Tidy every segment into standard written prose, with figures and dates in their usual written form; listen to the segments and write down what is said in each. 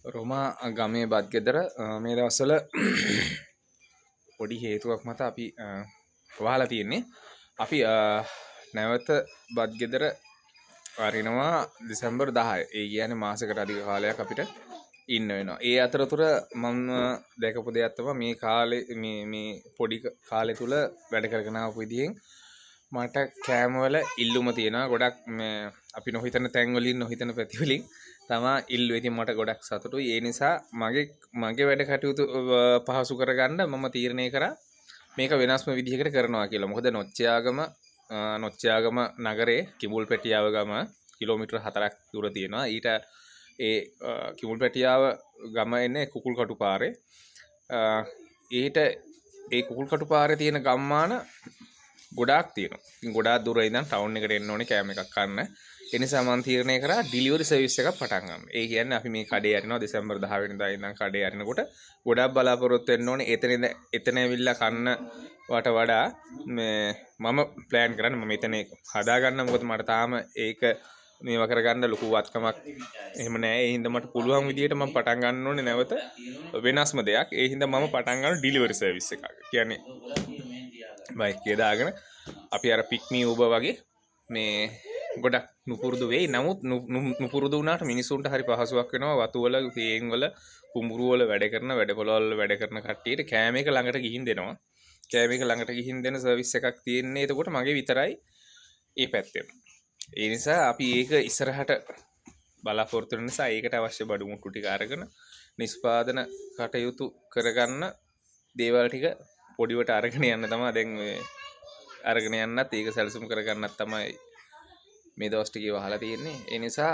රොමා ගමේ බත් ගෙදර මේ දවස්වල පොඩි හේතුවක් මත අපි වහලා තියෙන්නේ. අපි නැවත බත් ගෙදර අරිනවා දෙසැම්බර් 10. ඒ කියන්නේ මාසෙකට අධික කාලයක් අපිට ඉන්න වෙනවා. ඒ අතරතුර මම දැකපු දෙයක් තමයි මේ කාලේ මේ මේ පොඩි කාලේ තුල වැඩ කරගෙන ආපු විදිහෙන් මට කෑම වල ඉල්ලුම තියෙනවා. ගොඩක් මේ අපි නොහිතන තැන් වලින් නොහිතන පැති වලින් තමා ඉල්ලුවේ. ඉතින් මට ගොඩක් සතුටුයි. ඒ නිසා මගේ මගේ වැඩ කටයුතු පහසු කරගන්න මම තීරණය කරා මේක වෙනස්ම විදිහකට කරනවා කියලා. මොකද නොච්චයාගම නොච්චයාගම නගරේ කිඹුල් පැටියාව ගම කිලෝමීටර් 4ක් දුර තියෙනවා. ඊට ඒ කිඹුල් පැටියාව ගම එන්නේ කුකුල් කටු පාරේ. ඊට ඒ කුකුල් කටු පාරේ තියෙන ගම්මාන ගොඩාක් තියෙනවා. ඉතින් ගොඩාක් දුර ඉඳන් ටවුන් එකට එන්න ඕනේ කෑම එකක් කන්න. ඒ නිසා මම තීරණය කරා ඩිලිවරි සර්විස් එකක් පටන් ගන්න. ඒ කියන්නේ අපි මේ කඩේ අරිනවා දෙසැම්බර් 10 වෙනිදා ඉඳන් කඩේ අරිනකොට ගොඩාක් බලාපොරොත්තු වෙන්න ඕනේ. එතන ඉඳන් එතන ඇවිල්ලා කන්න වට වඩා මේ මම ප්ලෑන් කරන්නේ මම එතන හදා ගන්න. මොකද මට තාම ඒක මේවා කරගන්න ලොකු වත්කමක් එහෙම නෑ. ඒ හින්දා මට පුළුවන් විදියට මම පටන් ගන්න ඕනේ නැවත වෙනස්ම දෙයක්. ඒ හින්දා මම පටන් ගන්න ඩිලිවරි සර්විස් එකක්. කියන්නේ බයික් එක දාගෙන අපි අර පික්මී ඌබර් වගේ මේ ගොඩක් නුපුරුදු වෙයි. නමුත් නුපුරුදු වුණාට මිනිසුන්ට හරි පහසුවක් වෙනවා. වතු වල, තේන් වල, කුඹුරු වල වැඩ කරන, වැඩපොළවල් වල වැඩ කරන කට්ටියට කෑම එක ළඟට ගිහින් දෙනවා. කෑම එක ළඟට ගිහින් දෙන සර්විස් එකක් තියෙන්නේ එතකොට මගේ විතරයි ඒ පැත්තෙන්. ඒ නිසා අපි ඒක ඉස්සරහට බලාපොරොත්තු වෙන නිසා ඒකට අවශ්‍ය බඩු මුට්ටු ටික අරගෙන නිෂ්පාදන කටයුතු කරගන්න දේවල් ටික පොඩිවට අරගෙන යන්න තමයි දැන් ඔය අරගෙන යන්නත් ඒක සැලසුම් කරගන්නත් තමයි මේ දවස් ටිකේ වහලා තියෙන්නේ. ඒ නිසා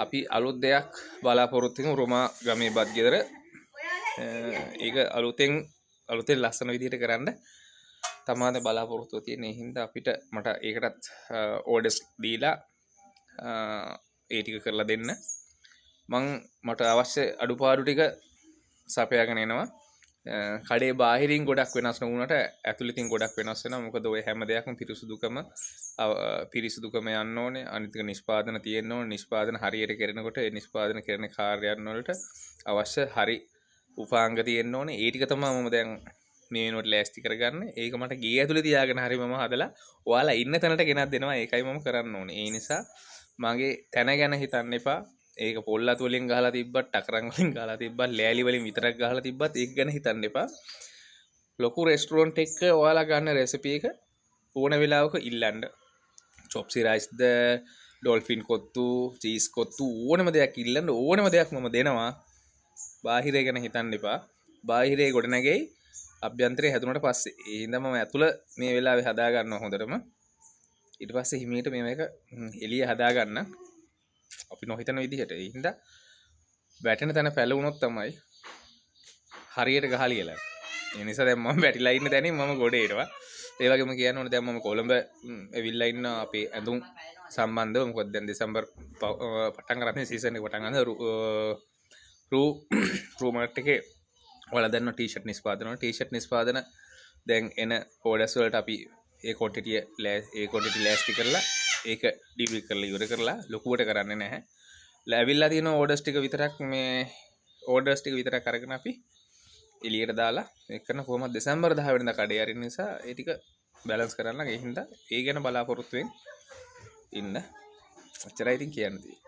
අපි අලුත් දෙයක් බලාපොරොත්තු වෙමු රොමා ගමේ බත් ගෙදර. ඒක අලුතෙන් අලුතෙන් ලස්සන විදිහට කරන්න තමා දැන් බලාපොරොත්තුව තියෙන්නේ. ඒ හින්දා අපිට මට ඒකටත් ඕඩර්ස් දීලා ඒ ටික කරලා දෙන්න. මට අවශ්‍ය අඩුපාඩු ටික සපයාගෙන එනවා. කඩේ බාහිරින් ගොඩක් වෙනස් නොවුනට ඇතුළතින් ගොඩක් වෙනස් වෙනවා. මොකද ඔය හැම දෙයක්ම පිරිසුදුකම යන්න ඕනේ. අනිත් එක නිෂ්පාදන තියෙන්න ඕනේ. නිෂ්පාදන හරියට කරනකොට ඒ නිෂ්පාදන කරන කාර්යයන් වලට අවශ්‍ය හරි උපාංග තියෙන්න ඕනේ. ඒ ටික තමයි මම දැන් මේ වෙනුවට ලෑස්ති කරගන්නේ. ඒක මට ගේ ඇතුලේ තියාගෙන හරි මම හදලා ඔයාලා ඉන්න තැනට ගෙනත් දෙනවා. ඒකයි මම කරන්න ඕනේ. ඒ නිසා මගේ තැන ගැන හිතන්න එපා. ඒක පොල් අතු වලින් ගහලා තිබ්බත්, ටකරන් වලින් ගහලා තිබ්බත්, ලෑලි වලින් විතරක් ගහලා තිබ්බත් ඒක ගැන හිතන්න එපා. ලොකු රෙස්ටුරන්ට් එකක ඔයාලා ගන්න රෙසිපි එක ඕන වෙලාවක ඉල්ලන්න. Chop suey රයිස්ද, dolphin kottu, cheese kottu ඕනම දෙයක් ඉල්ලන්න. ඕනම දෙයක් මම දෙනවා. බාහිරය ගැන හිතන්න එපා. බාහිරේ ගොඩ නැගෙයි අභ්‍යන්තරේ හැදුනට පස්සේ. ඒ හින්දා මම ඇතුළ මේ වෙලාවේ හදා ගන්නවා හොඳටම. ඊට පස්සේ හිමීට මේක එළිය හදා ගන්න. අපි නොහිතන විදිහට. ඒ හින්දා වැටෙන තැන පැලවුණොත් තමයි හරියට ගහලා ලියලා. ඒ නිසා දැන් මම වැටිලා ඉන්න තැනින් මම ගොඩ එනවා. ඒ වගේම කියන්න ඕනේ දැන් මම කොළඹ ඇවිල්ලා ඉන්න අපේ ඇඳුම් සම්බන්ධව. මොකද දැන් දෙසැම්බර් පටන් ගන්න සීසන් එක පටන් ගන්න රූ රූ මාර්ට් එකේ ඔයාලා දන්නවා ටී-ෂර්ට් නිෂ්පාදන වල ටී-ෂර්ට් නිෂ්පාදන දැන් එන ඕඩර්ස් වලට අපි ඒ ක්වොන්ටිටි ඒ ක්වොන්ටිටි ලෑස්ති කරලා ඒක ඩිලිවරි කරලා ඉවර කරලා ලොකුවට කරන්නේ නැහැ. ලැබිලා තියෙන ඕඩර්ස් ටික විතරක් මේ ඕඩර්ස් ටික විතරක් අරගෙන අපි එළියට දාලා ඒක කරන කොහොමද දෙසැම්බර් 10 වෙනිදා කඩේ අරින නිසා ඒ ටික බැලන්ස් කරන්න. ඒ හින්දා ඒ ගැන බලාපොරොත්තු වෙන්න ඉන්න. ඔච්චරයි ඉතින් කියන්න තියෙන්නේ.